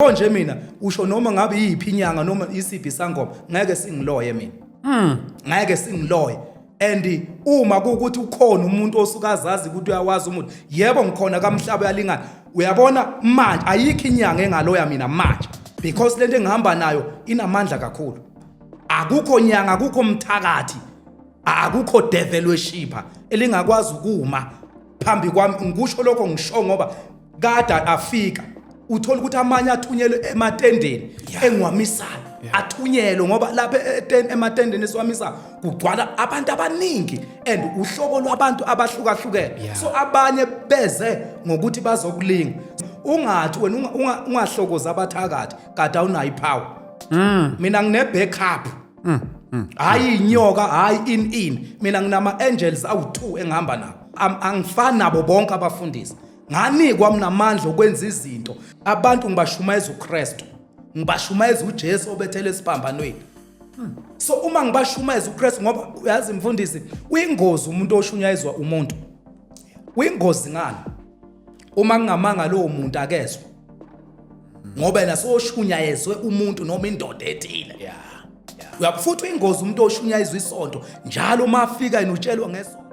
Konje mina usho noma ngabe iyiphi inyanga noma isiphi isangoma, ngeke singiloye mina. Ngeke singiloye. And uma kuwukuthi ukhona umuntu osuke azazi ukuthi uyawazi umuntu, yebo, ngikhona kamhlaba uyalingana. Uyabona manje ayikho inyanga engaloya mina manje, because lento engihamba nayo inamandla kakhulu. Akukho nyanga, akukho mthakathi, akukho devil worshipper elingakwazi ukuma phambi kwami. Ngikusho lokho, ngisho ngoba kade afika, uthola ukuthi amanye athunyelwe ematendeni engiwamisayo, athunyelwe ngoba lapha ematendeni esiwamisayo kugcwala abantu abaningi and uhlobo lwabantu abahlukahlukene. So abanye beze ngokuthi bazokulinga. Ungathi wena ungahlokoza abathakathi kade awunayo ipower. Mina ngine backup, hayi inyoka, hayi in mina nginama angels awu2 engihamba nabo. Angifani nabo bonke abafundisi. Nganikwa mina amandla okwenza izinto. Abantu ngibashumayeza uKristu, ngibashumayeza uJesu obethele esiphambanweni. So uma ngibashumayeza uKristu, ngoba uyazi mfundisi, uyingozi umuntu oshunyayezwa umuntu. Uyingozi ngani? Uma kungamanga lowo muntu akezwe, ngoba yena soshunyayezwe umuntu noma indoda ethile. Uyafuthi uyingozi umuntu oshunyayezwa isonto njalo, uma afika yena utshelwa ngesonto.